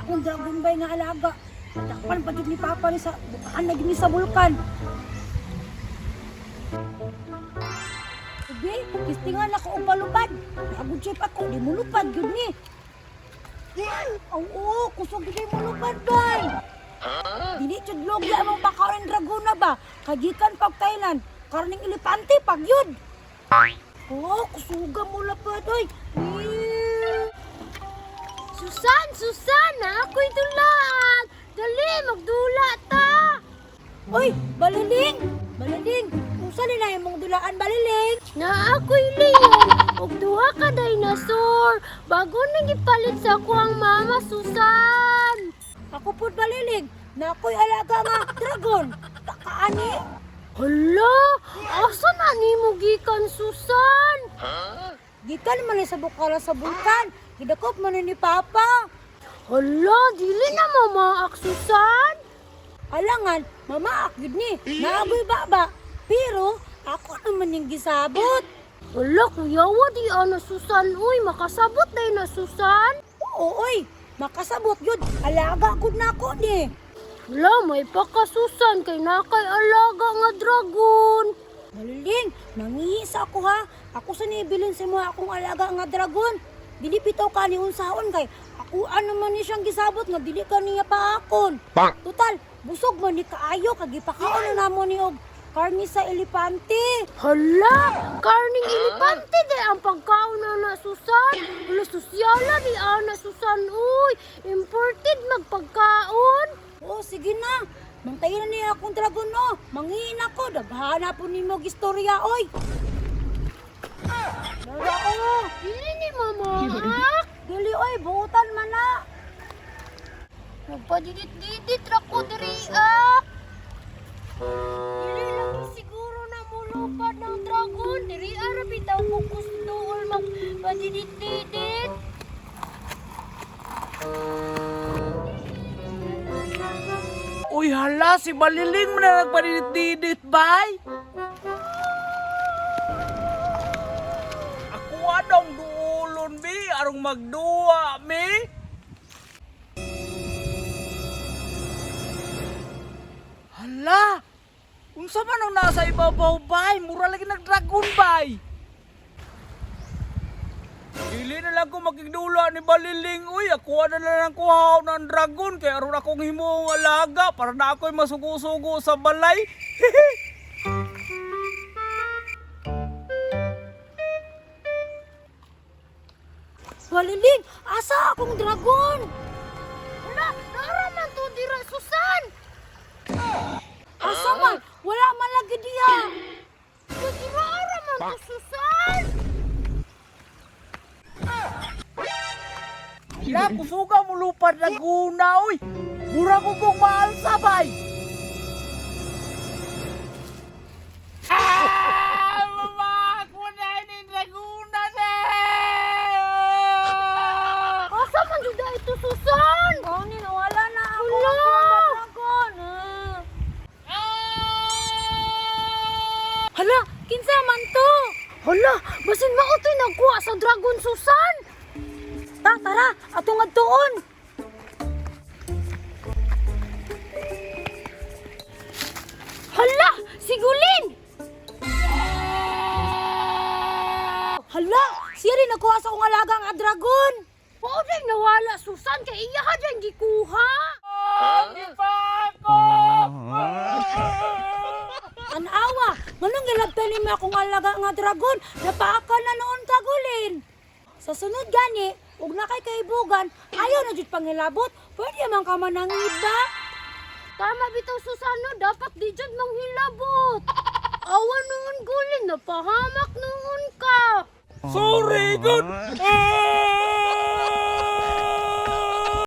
Akong dragon bay nga alaga. Nadakpan pa jud ni Papa ni sa bukaan na gini sa bulkan. Ubi, kistingan ako og palupad. Nagud chip ako, di mulupad gyud ni. Oo, kusog gyud mulupad bay. Dili jud lugya among pakaon dragona ba? Kagikan pag Thailand, karning elepante pag yun. Oh, kusuga mo lapad oy. Eh. Susan, Susan, ako'y dulaan. Dali, magdula ta. Oy, baliling! Baliling! Unsa ni na imong dulaan baliling? Na ako'y leon, ug duha ka dinosaur. Bago nang gipalit sa ako ang mama, Susan. Ako pud baliling, na ako'y alaga nga dragon. Takaani? Hala, asa na nimo gikan, Susan? Gikan man ni sa bukala sa bulkan. Gidakop man ni Papa. Hala, dili na mamaak, Susan. Alangan, mamaak gyud ni. Naagoy baba. Pero ako naman yung gisabot. Hala, kuyawa di ana, Susan. Uy, makasabot day na, Susan. Oo, oy, makasabot yun. Alaga gud na ako ni. Hala, may paka, Susan, kay nakay alaga nga dragon. Baliling, nangihisa ako ha. Ako sa nibilin sa mga akong alaga nga dragon. Dili bitaw ka ni unsaon kay ako ano man ni siyang gisabot nga dili ka niya paakon. Total, busog man ni kaayo kag gipakaon na namo ni og karni sa elepante. Hala, karning elepante di ang pagkaon na na Susan. Hala, sosyala di ana Susan. Uy, imported magpagkaon. Oo, sige na. Mantayin na niya akong dragon no. Mangiin ako, daghana po nimo og istorya oy. Dara oh. Dili ni mama. Dili oy, buutan man na. Nagpadidit-didit ra ko diri ah. Dili lang siguro na mulupad ng dragon. Diri ara bitaw ko gusto ol magpadidit-didit. Uy, hala, si Baliling mo na nagpadidit-didit, bay! Ako adong duulon, bi, arong magduwa, mi. Hala! Unsa man ang nasa ibabaw, bay? Mura lagi nagdragon, bay! Dili na lang ko makigdula ni Baliling. Uy, ako na lang ang kuhaw ng dragon. Kaya aron akong himong alaga para na ako'y masugo-sugo sa balay. Baliling, asa akong dragon? Hala, nara man to dira Susan. Asa man? Wala man lagi diya. Dira ara man to Susan. Hala, kusuga mo lupad Laguna, uy. Mura ko kong maalsa, bay. Ah, mama, ako na ini Laguna na. Asa man jud ito Susan? Oh, ni nawala na ako Hala! ang dragon. Ah. Hala, kinsa man to? Hala, basin mao to'y nagkuha sa dragon Susan. Ta, tara, atong adtuon. Hala, sigulin. Hala, siya rin nagkuha sa akong alaga nga dragon. Mao day nawala Susan kay iya ha dyan gikuha. Tanawa, nganong gilabtan nimo akong alaga nga dragon? Napaaka na noon kagulin. Sa sunod gani, ug na kay kaibugan, ayaw na jud pangilabot. Pwede man ka manangid ba? Tama bitaw Susan no, dapat di jud manghilabot. Awa noon gulin, napahamak noon ka. Sorry, good. Ah!